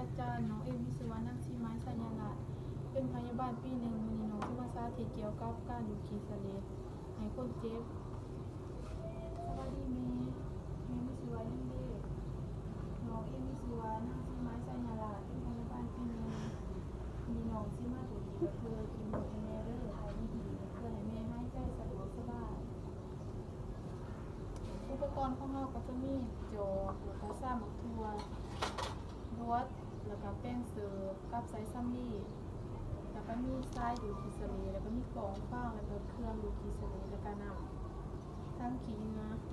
ອາຈານ, ນ້ອງເອມີຊື່ວ່າ ນາງສີໄມ ໄຊຍະລາດ, ເປັນພະຍາບານປີໜຶ່ງ. ມື້ນີ້ນ້ອງຊິມາສາທິດກ່ຽວກັບການດູດຂີ້ສະເລດໃຫ້ຄົນເຈັບ. ສະບາຍດີແມ່, ແມ່ມີຊື່ວ່າ ລິນເດ. ນ້ອງເອມີຊື່ວ່າ ນາງສີໄມ ໄຊຍະລາດ, ເປັນພະຍາບານປີໜຶ່ງ. ມື້ນີ້ນ້ອງຊິມາດູດຂີ້ກະເທີຍກິນໝົດໃຫ້ແມ່ເດີ, ຂາຍດີໆ ເພື່ອໃຫ້ແມ່ຫາຍໃຈສະດວກສະບາຍ. ອຸປະກອນຂອງເຮົາກໍຈະມີຈອກ ແລ້ວກໍຊາມໝາກຖົ່ວ ບວດ ແລ້ວກໍແປ້ງເສີບ ກັບສາຍສຳລີ ແລ້ວກໍມີສາຍດູດຂີ້ສະເລດ ແລ້ວກໍມີກ້ອງຟາງ ແລ້ວກໍເຄື່ອງດູດຂີ້ສະເລດ ແລ້ວກໍນ້ຳທັງຂີ້ເຫຍື້ອ. ເ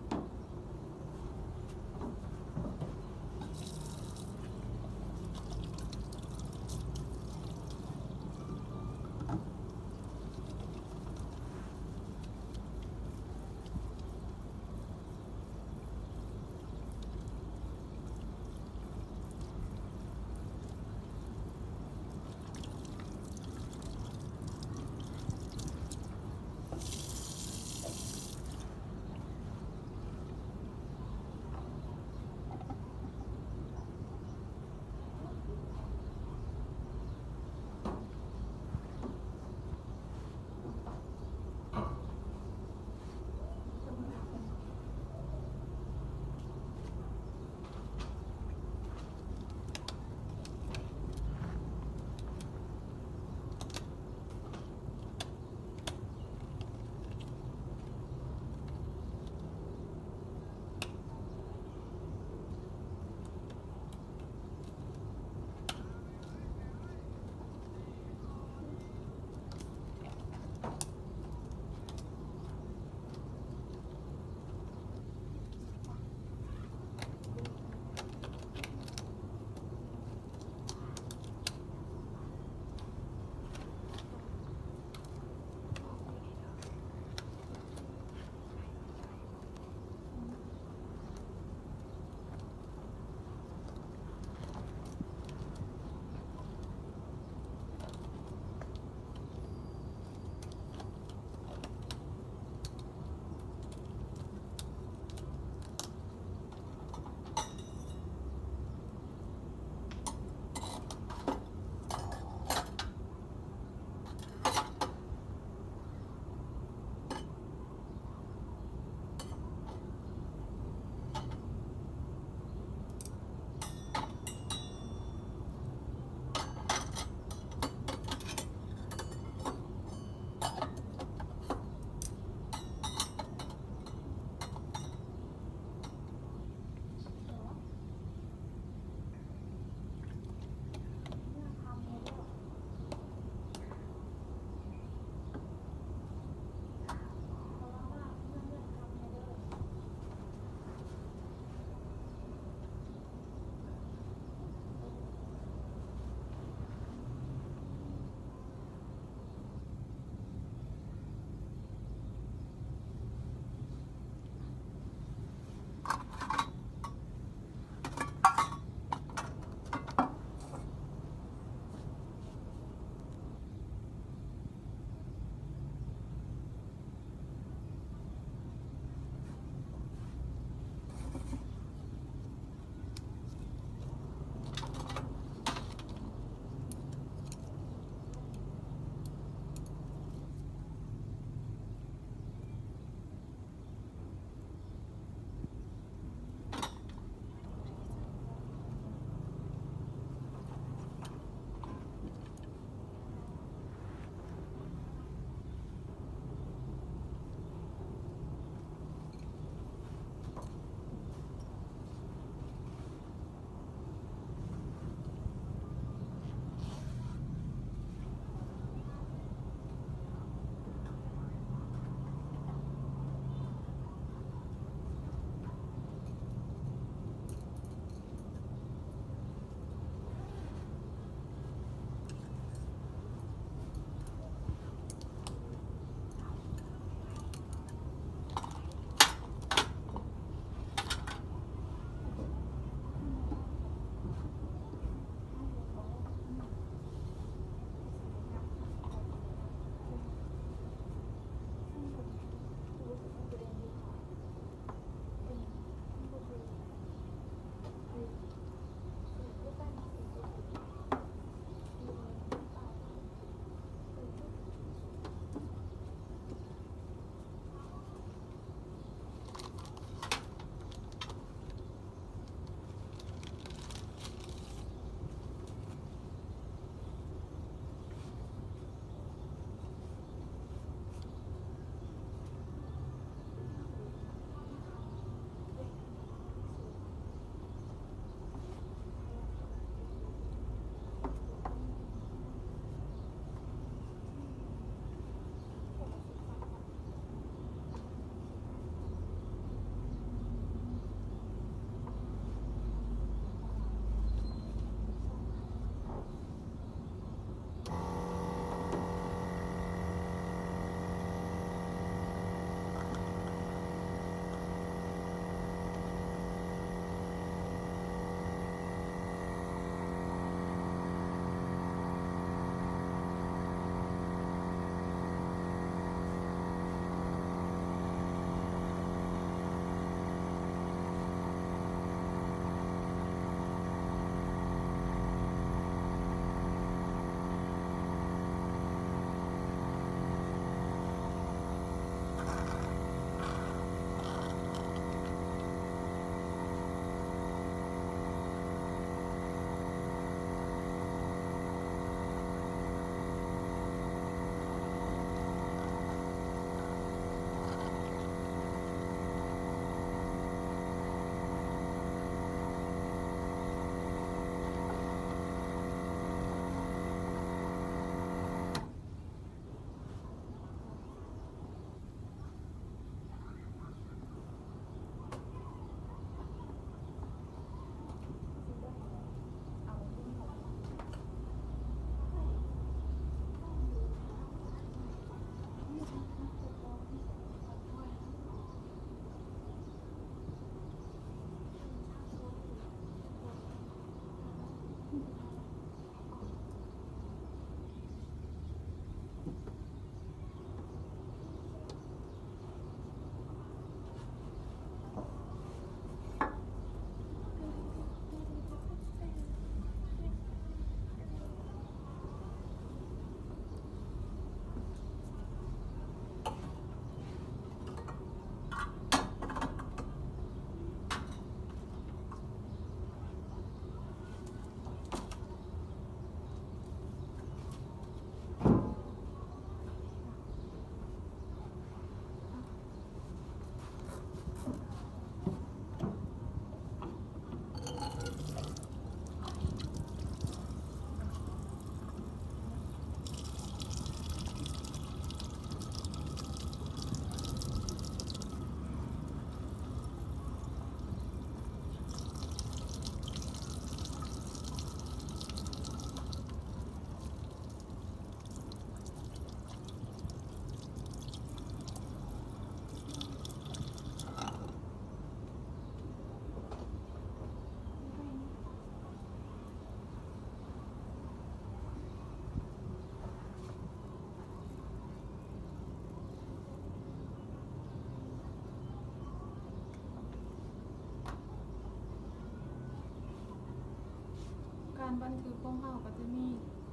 ບັນທຶກຂອງເຮົາກໍຈະມີ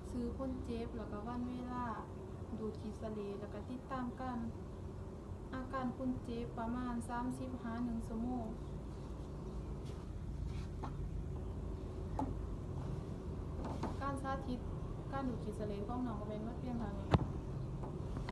ຊື່ຄົນເຈັບ ແລ້ວກໍວັນເວລາດູດຂີ້ສະເຫຼະ ແລ້ວກໍຕິດຕາມການ ອາການຄົນເຈັບປະມານສາມສິບຫາໜຶ່ງຊົ່ວໂມງ. ການສາທິດການດູດຂີ້ສະເຫຼະຂອງນ້ອງກໍແມ່ນໝົດພຽງເທົ່ານີ້.